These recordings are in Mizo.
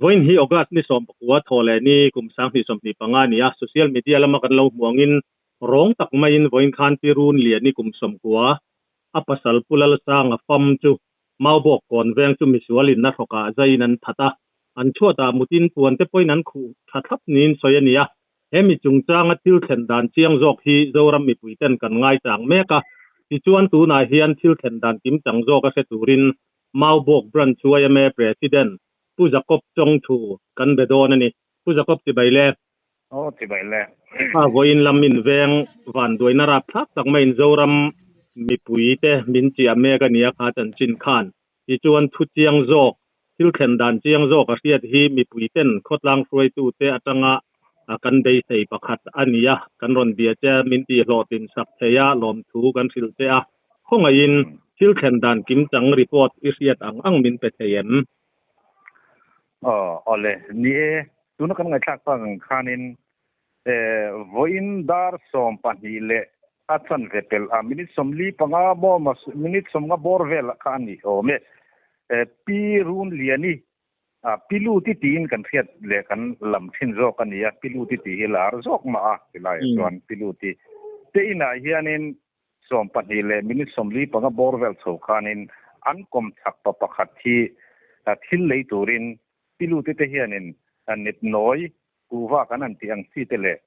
Vawiin hi August ni 19 thaw leh ni kum 2025 a ni a, social media lama kan lo hmuh angin rawng tak maiin vawiin khan Pi Run Liani kum 90 a pasal Pu Lalsanga fam chu Maubawk kawn veng chu misualin na hrawkah zaiin an that a, an chhuatah mutin puan te pawhin an khuh tha thlap niin sawi a ni a. Hemi chungchanga thil thlen dan chiang zawk hi Zoram mipuiten kan ngaichang mek a, tichuan tunah hian thil thlen dan kimchang zawk a hre turin Maubawk Branch yma President Pu Jacob Chawngthu kan be dawn a ni. Pu Jacob chibai le. Aw chibai le. A vawiin lam in veng vanduaina rapthlak tak maiin Zoram mipuite min chiah mek a nia kha chanchin khan. Tichuan thu chiang zawk, thil thlen dan chiang zawk a hriat hi mipuiten khawtlang hruaitute atanga kan beisei pakhat a ni a, kan rawn bia che a, min tihhlawhtlin sak thei a, lawmthu kan hrilh che a. Khawngaihin thil thlen dan kimchang report i hriat ang ang min pe thei em? Aw, awle, ni e, tuna kan ngaihthlak tak ang khanin Vawiin dar 12 leh a chanve pelh a, minute 45 maw minute 50 bawr vel kha a ni awm e. Pi Runliani, Pi Luti tiin kan hriat leh kan lam thin zawk a ni a, Pi Luti tih hi lar zawk mah a tilaiah chuan Pi Luti te inah hianin 12 leh minute 45 bawr vel chho khanin an kawm chak pa pakhat hi thil lei turin Pi Luti te hianin nepnawi Kuhva kan han tih ang chi te leh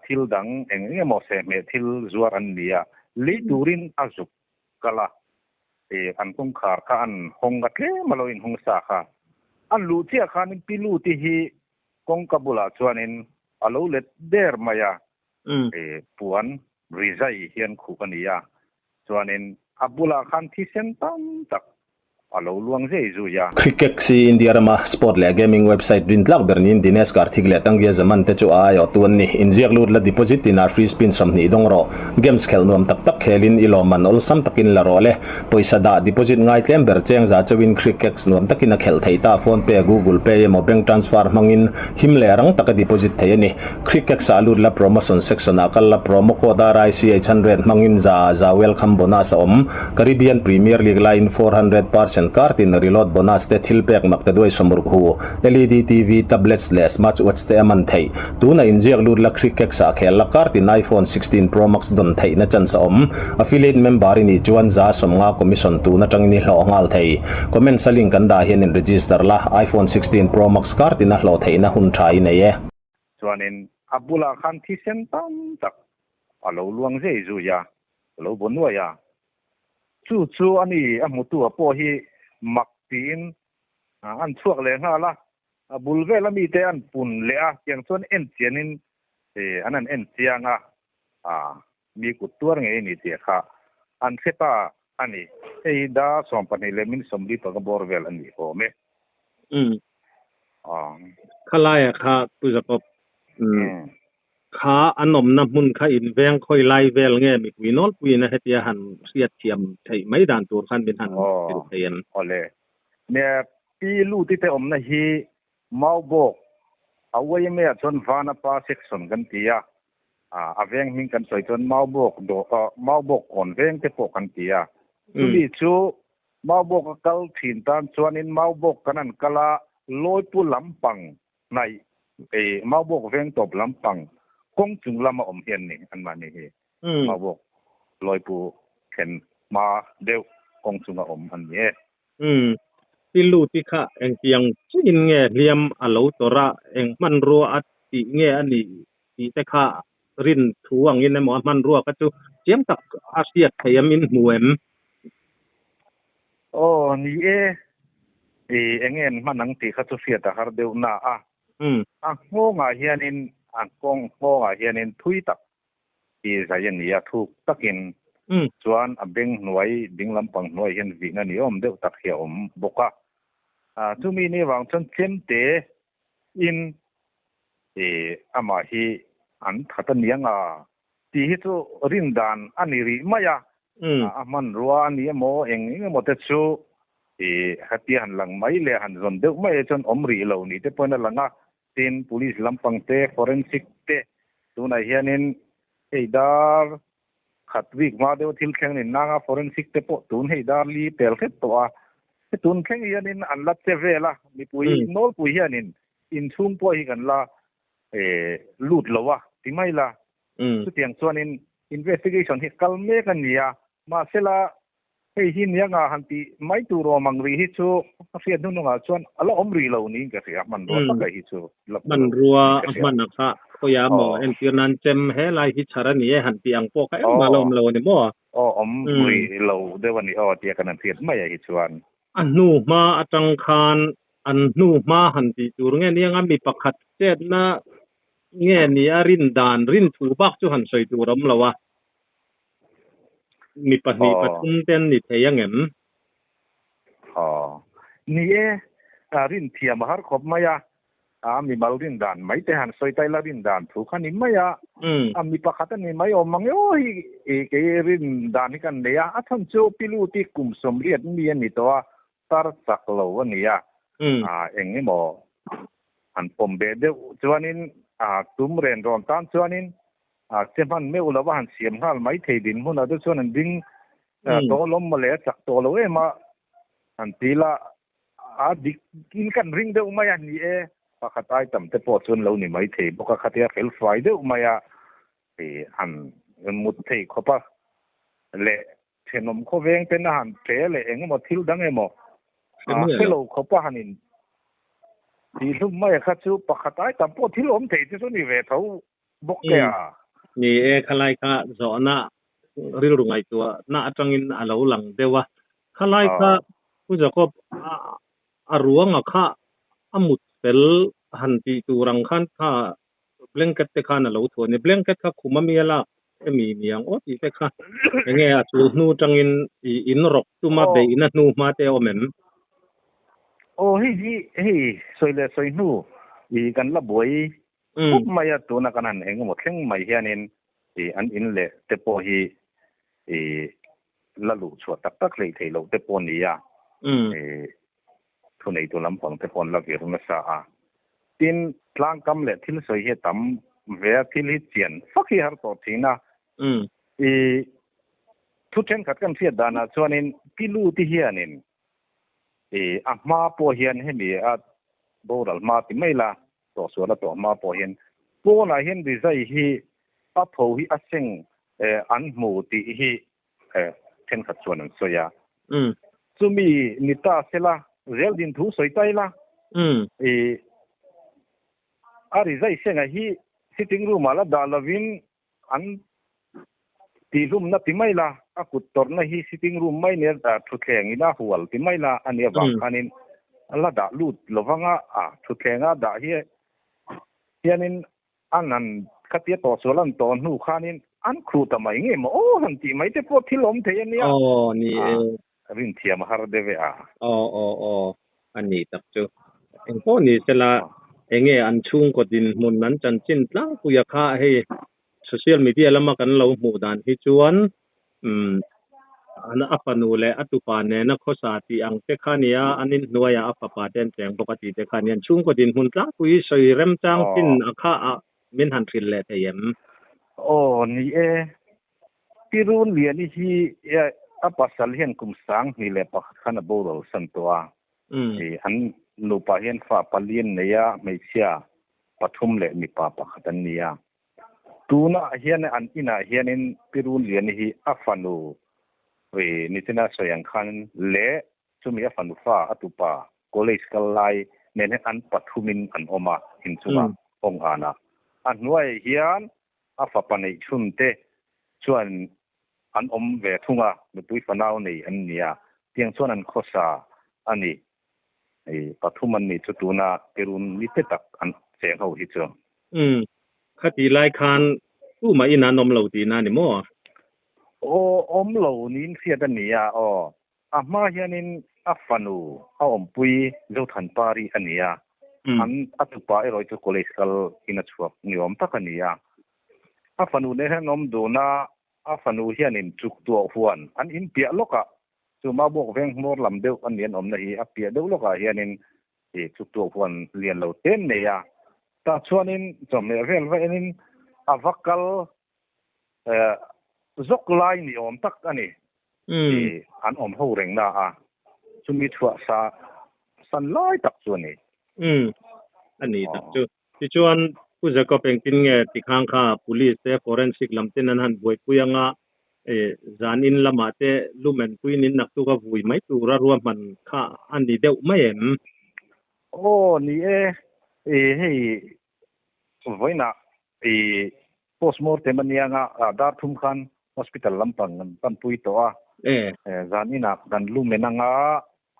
thil dang eng eng emaw sehhmeh thil zuar an ni a, lei turin a zuk kal a, an kawngkhar kha an hawng a tlem a lo inhawng sa kha. An luh chiah khanin Pi Luti hi kawngka bulah chuanin a lo let der mai a, puan rizai hian khuh a ni a, chuanin a bulah khan thisen tam tak a lo luang zei zui a. Cricket hi India rama sport leh gaming website rintlak ber niin Dinesh Karthik leh Tangia Zaman te chu a aiawh tu an ni. Inziak lut la deposit tinah free spin 20 dawng rawh. Games khelh nuam tak tak khelin i lawmman awlsam takin la rawh le. Pawisa dah deposit ngai tlem ber cheng za chauhin Cricket nuam takin a khelh theih ta. Phone pay, Google Pay emaw bank transfer hmangin him leh rang taka deposit theih a ni. Cricket ah lut la promotion section ah kal la promo code RICH100 hmangin za za welcome bonus a awm. Caribbean Premier League laiin 400% kar tin reload bonus te thil pek mak te duai sawmruk hu, LED TV, tablets leh smart watch te a man theih. Tuna inziak lut la Cricket ah khel la kar tin iPhone 16 Pro Max dawn theihna chance a awm. Affiliate member i nih chuan 50% commission tun atangin i hlawh nghal thei. Comments a link kan dah hian in register la, iPhone 16 Pro Max kar tin a hlawh theihna hun tha i nei e. Chuanin a bulah khan thisen tam tak a lo luang zei zui a, a lo bu nuai a. Chu chu a ni a hmutu a pawh hi mak tiin an chhuak leh nghal a, a bul vela mite an pun leh a, tiang chuan en chianin an han en chiang a, mi kut tuar ngei a ni tih kha an hre ta a ni. Hei hi dar 12 leh minute 45 bawr vel a ni awm e. Umm. Khalaia kha Pu Jacob. Umm. Kha an awmna hmun kha in veng khawi lai vel nge mipui nawlpuiin a hetia han hriat thiam theih mai dan tur khan min han hrilh thei em? Aw le. Nia Pi Luti te awmna hi Maubawk a YMA ah chuan Vanapa section kan ti a, a veng hming kan sawi chuan Maubawk Maubawk kawn veng te pawh kan ti a. Chumi chu Maubawk a kal thin tan chuanin Maubawk kan han kal a, Lawipu lampang hnaih ei Maubawk veng tawp lampang kawng chung lama awm hian ni anmahni hi Maubawk Lawipu thlen hma deuh kawng chunga awm an ni e. Umm. Pi Luti kha engtiang chiin nge hliam a lo tawrh a, eng hmanrua a tih nge a nih tih te kha rin thu angin emaw a hmanrua kha chu chiang tak a hriat theih em in hmu em? Aw ni e, i eng nge an hman ang tih kha chu hriat a har deuh na a. A nghawngah hianin a kawng nghawngah hianin thui tak i zai a ni a, thuk takin chuan a beng hnuai ding lampang hnuai hian vihna ni awm deuh tak hi a awm bawk a. Chumi ni avang chuan chemte in i amah hi an that a niang a tih hi chu rin dan a ni rih mai a, a hmanrua a ni emaw eng eng emaw te chu i hetia han lang mai leh han zawn deuh mai chuan awm rih lo ni te pawhin a lang a, tin police lampang te forensic te tunah hianin hei dar khat week hma deuh thil thleng nin nanga forensic te pawh tun hei dar li pel hret tawh a. Tun thleng hianin an la che vel a, mipui nawlpui hianin inchhung pawh hi kan la lut lo a ti mai la. Chutiang chuanin investigation hi kal mek a ni a, mahsela hei hi nia nga han tih mai tur awm ang rih hi chu a hriat hnuhnungah chuan a la awm rih lo niin ka hria, hmanrua taka hi chu la hmu lo Hmanrua niin ka a hria. hman a kha khawiah maw entir nan chem helai hi chhar a ni e han tih ang pawh kha engmah la awm lo a ni maw? Aw awm rih lo deuh a ni aw tia kan han hriat mai a hi chuan. A hnu hma atang khan an hnu hma han tih tur nge nia mi pakhat chetna nge ni a rin dan rin thu bak chu han sawi tur awm lo a. Mi pahnih pathum te an ni thei ang em? Aw. Ni e, rin thiam a har khawp mai a. A mi mal rin dan mai te han sawi ta ila rin dan thu kha ni mai a. A mi pakhat a ni mai awm ang e aw hi kei rin dan hi kan nei a. A chhan chu Piluti kum sawmriat mi a ni tawh a, tar chak lo a ni a. Eng emaw han pawm beh deuh chuanin tum ren rawn tan chuanin A che hman meuh lo a han siam nghal mai thei dinhmun ah te chuan an ding tawh lawm mawle a chak tawh lo em a han ti la a dik in kan ring deuh mai a ni e pakhat ai tam te pawh chuan lo ni mai thei bawk a khatia fel fai deuh mai a han mut thei khawp a leh thenawm khawveng ten a han ṭe leh eng emaw thil dang emaw hre lo khawp a han in tih hlum mai a kha chu pakhat ai tam pawh thil awm thei te chu ni ve tho bawk e a. Ni e, khalai kha zawhna rilru ngaihtuahna atangin a lo lang deuh a. Khalai kha Pu Jacob a ruanga kha a mut fel han tih tur ang khan kha blanket te khan a lo thuah a ni. Blanket kha khum a mi a lak emi niang aw tih te kha enge a chul hnu tangin i in rawk tuma beihna hnu hma te a awm em? Aw hei hi hei sawi leh sawi hnu i kan la buai Khawp mai a, tuna kan han eng emaw thleng mai hianin ih an in leh te pawh hi ih la luh chhuah tak tak hleih theih loh te pawh a ni a, ih thuneitu lampang te pawh an la vir nasa a. Tin, tlangkam leh thil sawi hi a tam ve a, thil hi chian fak hi har tawh thin a. Ih thu thenkhat kan hriat danah chuanin Pilu te hianin ih a hma pawh hian hemi a boral hma ti mai la, Tawhsual a tawh hma pawh hian pawnah hian rizai hi a tho hi a seng an hmu tih hi thenkhat chuan an sawi a. Chumi ni ta sela zel din thu sawi ta ila a rizai senga hi sitting room ah la dah lovin an tihhlumna ti mai la, a kut tawrhna hi sitting room mai nia thutthleng ina hual ti mai la a nih avang khanin a la dah lut lovang a, a thutthleng a dah hi hianin an han khatia tawhsual an tawh hnu khanin an khuh ta mai nge maw aw han tih mai te pawh thil awm thei a nia. Aw ni e. Rinthiam a har deuh e a. Aw aw aw a ni tak chu. Engpawh ni sela enge an chhungkaw dinhmun an chanchin tlangpuia kha hei social media lama kan lo hmuh dan hi chuan umm an a fanu leh a tupa nena khawsa tih ang te kha nia an inhnuaiah a fapa te an cheng bawk a tih te kha nia an chhungkaw dinhmun tlangpui sawi remchang chin a kha a min han hrilh leh thei em? Aw ni e, Pi Runliani hi a pasal hian kum 2001 khan a boral san tawh a. An nupa hian fa pali an nei a, hmeichhia pathum leh mipa pakhat an ni a. Tunah hian an inah hianin Pi Runliani hi a fanu nichina sawi ang khan leh chumi a fanu fa a tupa college kal lai nen hian an pathumin an awm a inchungah Hawnghanah. A hnuaiah hian A fapa neih chhun te chuan an awm ve thung a, nupui fanau nei an ni a, tiang chuan an khawsa a ni. Hei pathum an nih chu tuna Perun ni te tak an cheng ho hi chu. Umm, khati lai khan tumah in an awm lo tihna a ni maw? Aw, awm lo niin hriat a ni a, aw. A hma hianin a fanu a awmpui Zothanpari a ni a, an a tupa erawh chu college kal in a chhuak ni awm tak a ni a. A fanu nen hian an awm dun a, a fanu hianin chuk tuah huan an in piah lawkah chu Mabuak veng hmawr lam deuh a ni an awmna hi a piah deuh lawkah hianin chuk tuah huan lian lo te an nei a. Tah chuanin chawhmeh vel va enin a va kal zawk lai ni awm tak a ni. An awm ho reng na a. Chumi chhuah sa san lai tak chu a ni. Umm a ni tak chu. Tichuan Pu Jacob engtin nge tikhang kha Police te Forensic lam ten an han buaipui anga zan in lamah te lumen puiin in naktuk a vui mai tura ruahman kha a ni deuh mai em? Aw ni e, hei vawiinah i postmortem a nia nga dar thum khan hospital lampang kan panpui tawh a, zan inah kan lumen anga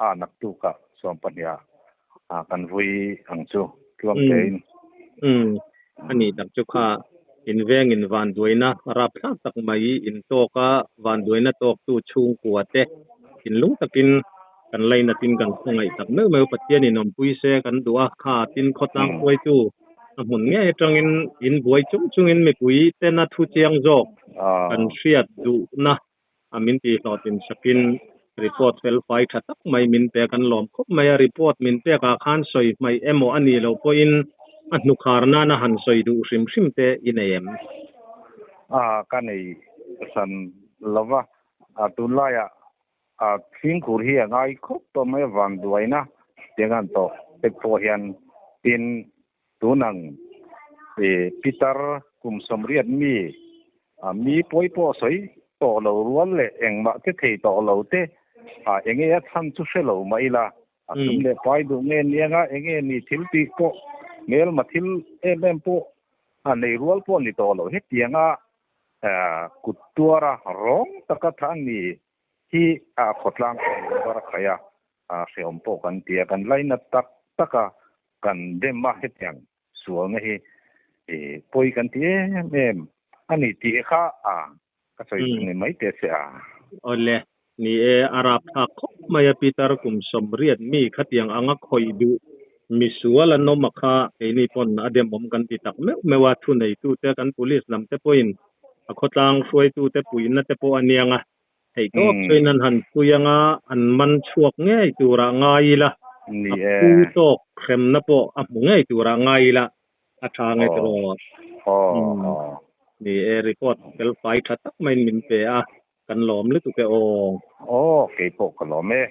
a naktukah sawmpahniah kan vui ang chu tluang tein. Umm a nih tak chu kha invengin vanduaina rapthlak tak mai intawk a, vanduaina tawktu chhungkua te thinlung takin kan lainatin kan khawngaih tak meuh meuh Pathianin awmpui se kan duh a, kha tin khawtlang hruaitu a hmun ngei atangin in buai chung chungin mipui tena thu chiang zawk kan hriat duhna a min tihhlawhtlin sakin report fel fai tha tak mai min pe kan lawm khawp mai a, report min pek ah khan sawi hmaih emaw a nih loh pawhin a hnukhar nana han sawi duh hrim hrim te i nei em? A, ka nei hran lova, tunlaiah A fimkhur hi a ngai khawp tawh mai a, vanduaina tiang an tawh te pawh hian tin tunang i pitar kum sawmriat mi a mi pawi pawh sawi tawh lo rual leh engmah te thei tawh lo te a enge a chhan chu hre lo mah ila a sum leh pai duh nge nianga enge ni thil tih pawh hmelma thil em em pawh a nei rual pawh ni tawh lo hetianga Kut tuara rawng taka tha ni hi a khawtlang pawh bar a khai a, hrehawm pawh kan ti a, kan lainat tak tak a, kan dem a hetiang sualna hi pawi kan ti em em a ni tih kha ka sawi chu ni mai teh se a. Awle, ni e, a rapthlak khawp mai a Peter kum sawmriat mi khatiang anga khawih duh misual an awm a kha keini pawn a demawm kan ti tak meuh meuh a, thuneitute kan police lam te pawhin a khawtlang hruaitute puihna te pawh a niang a, theihtawp chuin an han pui anga an man chhuak ngei turah ngai ila, a phu tawk hremna pawh a hmu ngei turah ngai ila a tha nge tiraw? Ni e, report fel fai tha tak maiin min pe a, kan lawm lutuk e aw. Aw, keipawh ka lawm e.